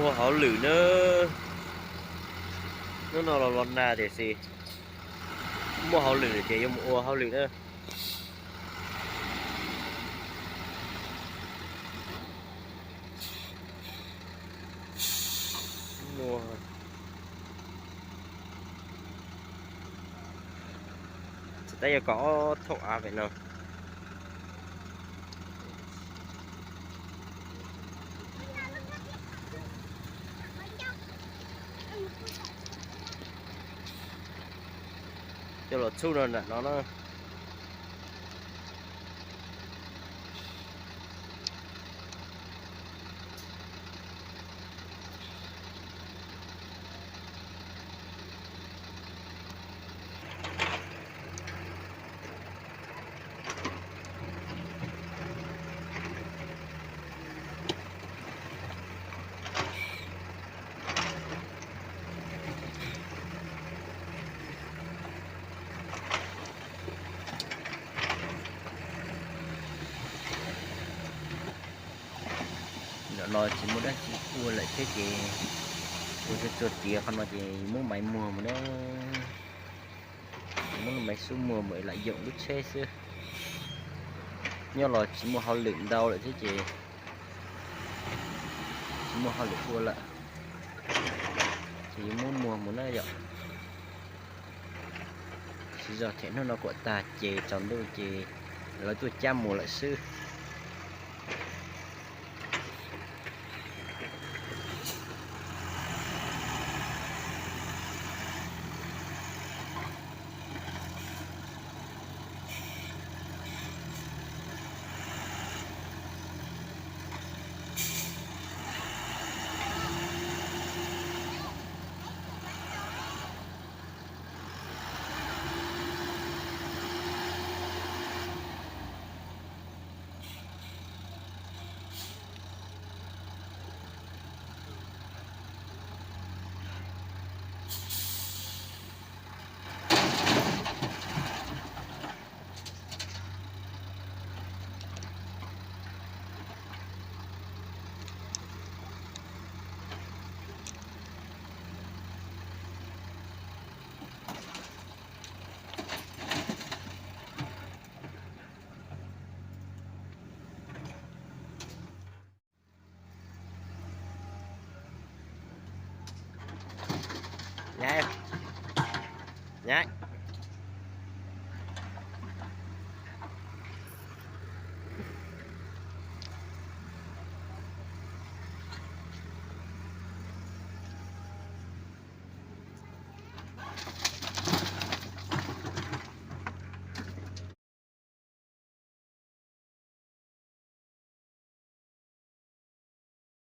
Ua hauj lwm na. Hnub no los los nag tiam sis muaj hauj lwm ces yuav mus ua hauj lwm na. Tsis tab yuav kom ob thooj av pem no. Coj los txhub no nram no na. Nim no tsis muaj dab tsi ua lawm thiab ces ua tsuag tsuag tiav qhov no ces muab maiv muag mus na. Muab lub maiv xub muag mus lam yoom lub tsheb xwb. Nyob los tsis muaj hauj lwm ntau lawm thiab ces tsis muaj hauj lwm ua lawm, ces yuav muab muag mus na yom. Siv zog them hnub no kuam tag ces tsaus ntuj ces lawv tuaj cab mus lawm xwb. Nyab, nyab.